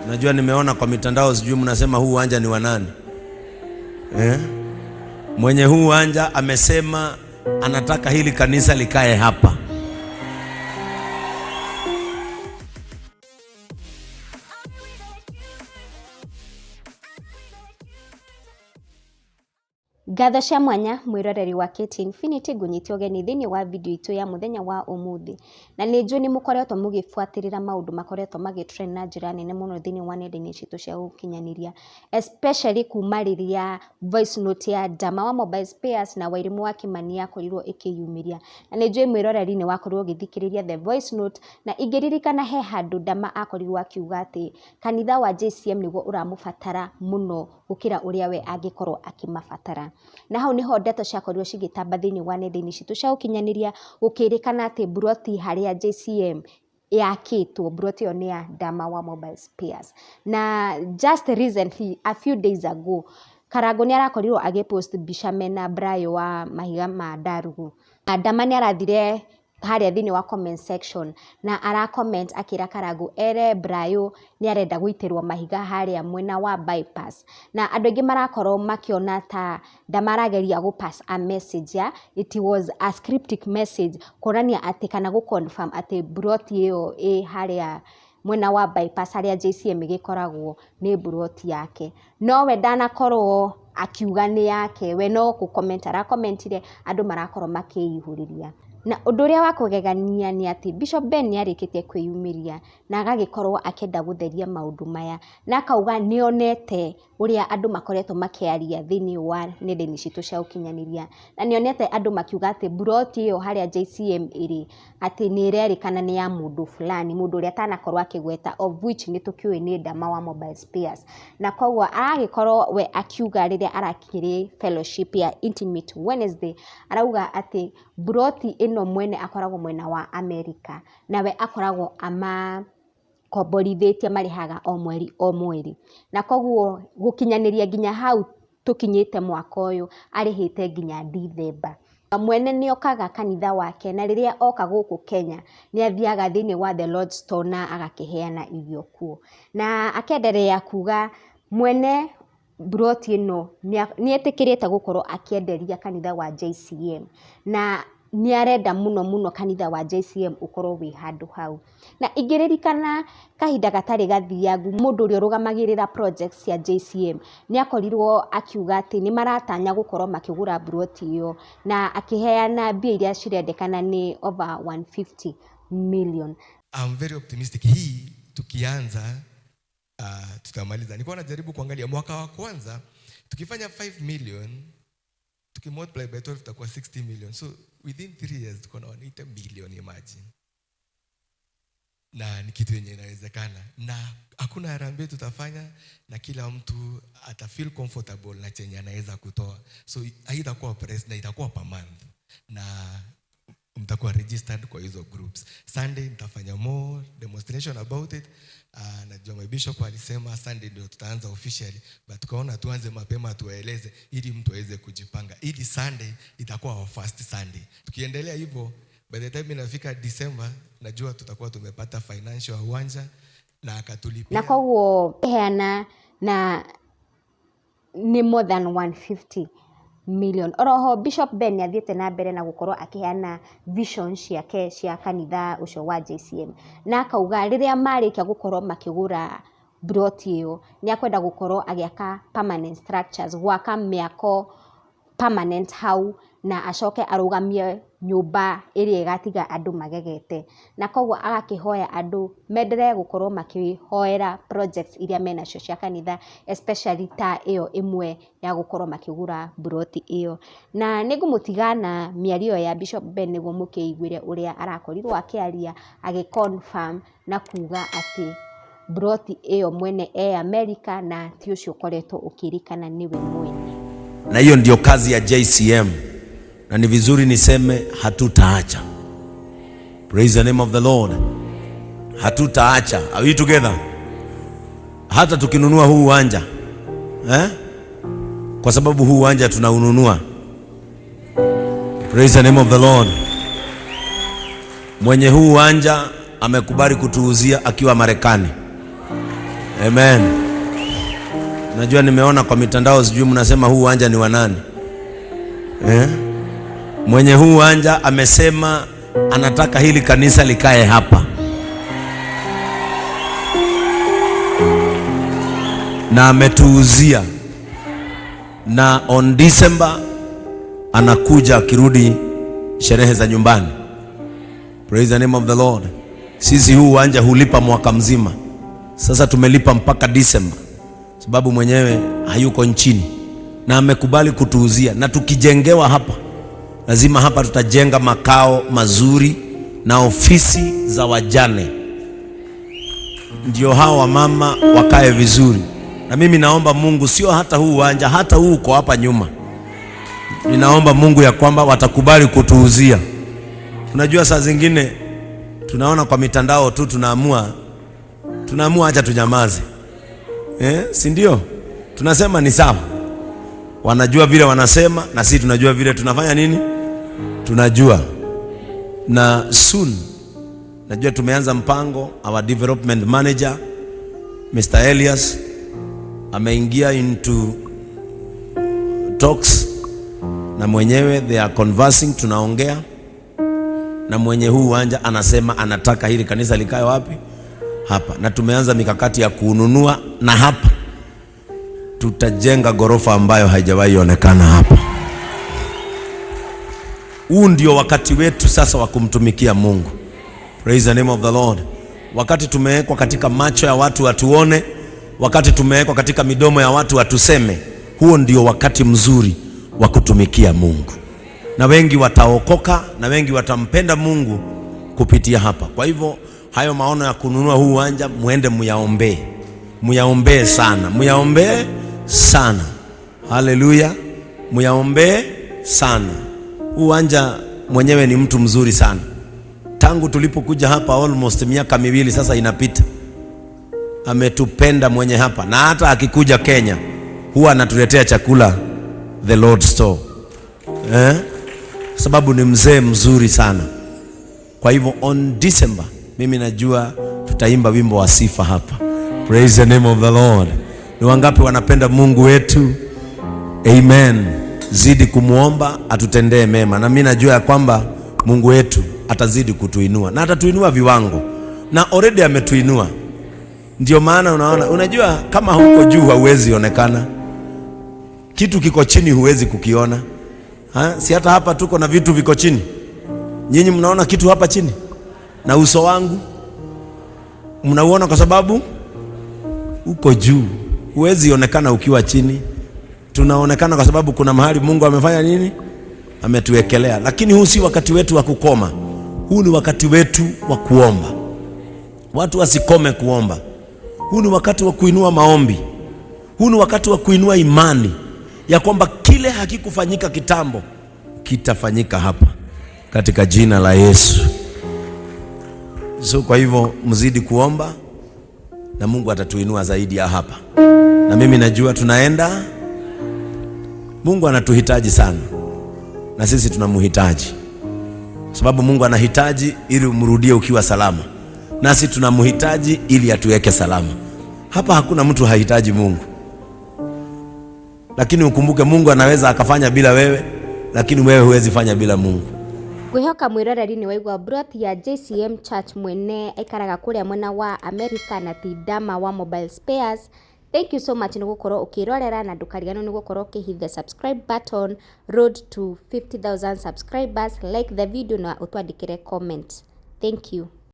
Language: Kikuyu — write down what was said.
Najua nimeona kwa mitandao, sijui mnasema huu uwanja ni wa nani eh? Mwenye huu uwanja amesema anataka hili kanisa likae hapa. Ngatho cia mwanya mwiroreri wa KT Infinity, ngũnyite ũgeni thĩinĩ wa video itũ ya mũthenya wa ũmũthĩ. Na nĩ njũĩ nĩ mũkoretwo mũgĩbuatĩrĩra maũndũ makoretwo magĩ trend na njĩra nene mũno thĩinĩ wa nenda-inĩ citũ cia ũkinyanĩria, especially kuma rĩrĩa voice note ya Dama wa Mobile Spares na Wairimu wa Kimani yakorirwo ĩkĩyumĩria. Na nĩ njũĩ mwĩroreri nĩ wakorirwo ũgĩthikĩrĩria the voice note, na ingĩririkana he handũ Dama akorirwo akiuga atĩ kanitha wa JCM nĩguo ũramũbatara mũno gũkĩra ũrĩa we angĩkorwo akĩmabatara. Na hau nĩho ndeto ciakorirwo cigĩtamba thĩinĩ wa nenda-inĩ citũ cia ũkinyanĩria, gũkĩrĩkana atĩ mburoti harĩa JCM yakĩtwo, mburoti ĩyo nĩ ya Dama wa Mobile Spares. Na just recently, a few days ago, Karangũ nĩ arakorirwo agĩpost mbica mena Brayo wa mahiga ma Ndarugu. Na Dama nĩ arathire harĩa thĩinĩ wa comment section na ara comment akĩra Karangũ ere Brayo nĩ arenda gũitĩrwo mahiga harĩa mwena wa bypass. Na andũ aingĩ marakorwo makĩona ta Dama arageria gũ pass a message ya it was a scriptic message, kuonania atĩ kana gũ confirm atĩ mburoti ĩyo ĩ harĩa mwena wa bypass harĩa JCM ĩgĩkoragwo nĩ mburoti yake. No we ndanakorwo akiuga nĩ yake, we no gũ comment arakomentire, andũ marakorwo makĩihũrĩria. Na ũndũ ũrĩa wa kũgegania nĩ atĩ Bishop Ben nĩ arĩkĩtie kwĩyumĩria na agagĩkorwo akĩenda gũtheria maũndũ maya, na akauga nĩ onete ũrĩa andũ makoretwo makĩaria thĩinĩ wa nenda-inĩ citũ cia ũkinyanĩria, na nĩ onete andũ makiuga atĩ mburoti ĩyo harĩa JCM ĩrĩ atĩ nĩ ĩrerĩkana nĩ ya mũndũ fulani, mũndũ ũrĩa atanakorwo akĩgweta, of which nĩ tũkĩũĩ nĩ Dama wa Mobile Spares. Na koguo aragĩkorwo we akiuga rĩrĩa arakĩrĩ fellowship ya Intimate Wednesday, arauga atĩ mburoti ĩno mwene akoragwo mwena wa America, nawe akoragwo ama komborithĩtie, marĩhaga o mweri o mweri, na koguo gũkinyanĩria nginya hau tũkinyĩte mwaka ũyũ arĩhĩte nginya Dithemba. Mwene nĩ okaga kanitha wake, na rĩrĩa oka gũkũ Kenya nĩ athiaga thĩinĩ wa The Lord's Store na agakĩheana irio kuo. Na akenderea kuga mwene mburoti ĩno nĩ etĩkĩrĩte gũkorwo akĩenderia kanitha wa JCM, na nĩ arenda mũno mũno kanitha wa JCM ũkorwo wĩ handũ hau. Na ingĩririkana kahinda gatarĩ gathiangu, mũndũ ũrĩa ũrũgamagĩrĩra projects cia JCM nĩ akorirwo akiuga atĩ nĩ maratanya gũkorwo makĩgũra mburoti ĩyo, na akĩheana mbia iria cirendekana nĩ over 150 million. I'm very optimistic. Hii tukianza tutamaliza. Nilikuwa najaribu kuangalia mwaka wa kwanza tukifanya 5 million, tukimultiply by 12 itakuwa 60 million. So within 3 years tuko na 180 million, imagine. Na ni kitu yenye inawezekana, na hakuna harambee tutafanya, na kila mtu ata feel comfortable na chenye anaweza kutoa. So haitakuwa press na itakuwa per month, na mtakuwa registered kwa hizo groups. Sunday nitafanya more demonstration about it. Najua my bishop alisema Sunday ndio tutaanza officially, but tukaona tuanze mapema tuwaeleze ili mtu aweze kujipanga, ili Sunday itakuwa our first Sunday. Tukiendelea hivyo, by the time inafika December, najua tutakuwa tumepata financial uwanja na akatulipia. Na koguo heana na nĩ more than 150 million. Oroho Bishop Ben nĩ athiĩte na mbere na gũkorwo akĩheana vision ciake cia kanitha ũcio wa JCM, na akauga rĩrĩa marĩkia gũkorwo makĩgũra mburoti ĩyo, nĩ akwenda gũkorwo agĩaka permanent structures, gwaka mĩako permanent hau, na acoke arũgamie nyũmba ĩrĩa ĩgatiga andũ magegete. Na koguo agakĩhoya andũ menderee gũkorwo makĩhoera projects iria menacio cia kanitha, especially ta ĩyo ĩmwe ya gũkorwo makĩgũra mburoti ĩyo. Na nĩ ngũmũtiga na mĩario ya Bishop Ben nĩguo mũkĩiguĩre ũrĩa arakorirwo akĩaria, agĩ confirm na kuga atĩ mburoti ĩyo mwene e America na ti ũcio ũkoretwo ũkĩrĩkana nĩwe mwene. Na hiyo ndio kazi ya JCM, na ni vizuri niseme hatutaacha. Praise the name of the Lord. Hatutaacha. Are we together? Hata tukinunua huu uwanja eh? Kwa sababu huu uwanja tunaununua. Praise the name of the Lord. Mwenye huu uwanja amekubali kutuuzia akiwa Marekani. Amen. Najua nimeona kwa mitandao, sijui mnasema huu uwanja ni wa nani? Eh? Mwenye huu uwanja amesema anataka hili kanisa likae hapa, na ametuuzia, na on December anakuja akirudi sherehe za nyumbani. Praise the name of the Lord. Sisi huu uwanja hulipa mwaka mzima, sasa tumelipa mpaka December, sababu mwenyewe hayuko nchini na amekubali kutuuzia, na tukijengewa hapa, lazima hapa tutajenga makao mazuri na ofisi za wajane, ndio hao wamama wakae vizuri. Na mimi naomba Mungu, sio hata huu uwanja, hata huu uko hapa nyuma, ninaomba Mungu ya kwamba watakubali kutuuzia. Unajua, saa zingine tunaona kwa mitandao tu, tunaamua acha tunyamaze, si ndio? Tunasema ni sawa, wanajua vile wanasema na sisi tunajua vile tunafanya nini, tunajua. Na soon najua tumeanza mpango, our development manager Mr. Elias ameingia into talks na mwenyewe, they are conversing, tunaongea na mwenye huu uwanja, anasema anataka hili kanisa likae wapi? Hapa. Na tumeanza mikakati ya kuununua, na hapa tutajenga gorofa ambayo haijawahi onekana hapa. Huu ndio wakati wetu sasa wa kumtumikia Mungu. Praise the name of the Lord. Wakati tumewekwa katika macho ya watu watuone, wakati tumewekwa katika midomo ya watu watuseme, huo ndio wakati mzuri wa kutumikia Mungu, na wengi wataokoka na wengi watampenda Mungu kupitia hapa. Kwa hivyo hayo maono ya kununua huu uwanja muende muyaombee, muyaombee sana, muyaombee sana. Haleluya, muyaombee sana. Huu uwanja mwenyewe ni mtu mzuri sana. Tangu tulipokuja hapa almost miaka 2 sasa inapita, ametupenda mwenye hapa, na hata akikuja Kenya huwa anatuletea chakula the Lord Store, sababu ni mzee mzuri sana. Kwa hivyo on December mimi najua tutaimba wimbo wa sifa hapa. Praise the name of the Lord. Ni wangapi wanapenda Mungu wetu? Amen. Zidi kumuomba atutendee mema, na mimi najua ya kwamba Mungu wetu atazidi kutuinua na atatuinua viwango, na already ametuinua. Ndio maana unaona, unajua kama huko juu hauwezi onekana, kitu kiko chini huwezi kukiona. Ha? Si hata hapa tuko na vitu viko chini. Nyinyi mnaona kitu hapa chini? Na uso wangu mnauona kwa sababu uko juu. Huwezi onekana ukiwa chini. Tunaonekana kwa sababu kuna mahali Mungu amefanya nini? Ametuwekelea. Lakini huu si wakati wetu wa kukoma. Huu ni wakati wetu wa kuomba. Watu wasikome kuomba. Huu ni wakati wa kuinua maombi. Huu ni wakati wa kuinua imani ya kwamba kile hakikufanyika kitambo kitafanyika hapa katika jina la Yesu. So kwa hivyo mzidi kuomba na Mungu atatuinua zaidi ya hapa. Na mimi najua tunaenda, Mungu anatuhitaji sana na sisi tunamhitaji, sababu Mungu anahitaji ili umrudie ukiwa salama, nasi tunamhitaji ili atuweke salama. Hapa hakuna mtu hahitaji Mungu, lakini ukumbuke Mungu anaweza akafanya bila wewe, lakini wewe huwezi fanya bila Mungu. Ngwihoka mwiroreri ni waigua broti ya JCM Church mwene aikaraga kuria mwena wa America na ti Dama wa Mobile Spares. Thank you so much ni gukorwo ukirorera na ndukariganwo ni gukorwo ukihit the subscribe button. Road to 50,000 subscribers. Like the video na utwandikire comment. Thank you.